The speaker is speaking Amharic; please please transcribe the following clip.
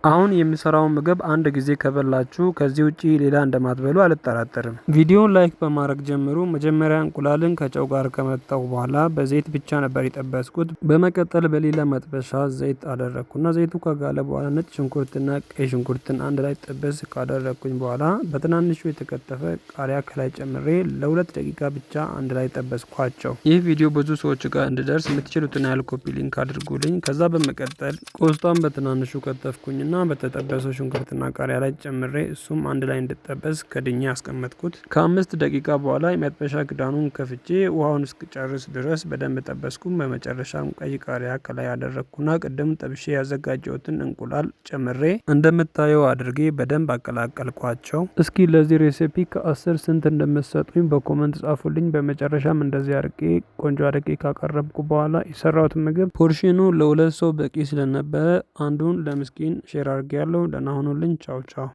አሁን የምሰራውን ምግብ አንድ ጊዜ ከበላችሁ ከዚህ ውጪ ሌላ እንደማትበሉ አልጠራጠርም። ቪዲዮውን like በማድረግ ጀምሩ። መጀመሪያ እንቁላልን ከጨው ጋር ከመታሁ በኋላ በዘይት ብቻ ነበር የጠበስኩት። በመቀጠል በሌላ መጥበሻ ዘይት አደረግኩና ዘይቱ ከጋለ በኋላ ነጭ ሽንኩርትና ቀይ ሽንኩርትን አንድ ላይ ጥብስ ካደረግኩኝ በኋላ በትናንሹ የተከተፈ ቃሪያ ከላይ ጨምሬ ለ2 ደቂቃ ብቻ አንድ ላይ ጠበስኳቸው። ይህ ቪዲዮ ብዙ ሰዎች ጋር እንዲደርስ የምትችሉትን ያህል copy link አድርጉልኝ። ከዛ በመቀጠል ቆስጣን በትናንሹ ከተፍኩኝና በተጠበሰው ሽንኩርትና ቃሪያ ላይ ጨምሬ እሱም አንድ ላይ እንዲጠበስ ከድኜ አስቀመጥኩት። ከ5 ደቂቃ በኋላ የመጥበሻ ክዳኑን ከፍቼ ውሃውን እስኪጨርስ ድረስ በደንብ ጠበስኩ። በመጨረሻም ቀይ ቃሪያ ከላይ አደረግኩና ቅድም ጠብሼ ያዘጋጀሁትን እንቁላል ጨምሬ እንደምታየው አድርጌ በደንብ አቀላቀልኳቸው። እስኪ ለዚህ recipe ከ10 ስንት እንደምትሰጡኝ በ comment ጻፉልኝ። በመጨረሻም እንደዚህ አድርጌ ቆንጆ አድርጌ ካቀረብኩ በኋላ የሰራሁት ምግብ portion ኑ ለሁለት ሰው በቂ ስለነበረ አንዱን ለምስኪን share አድርጌያለሁ። ደህና ሁኑልኝ። ቻው ቻው።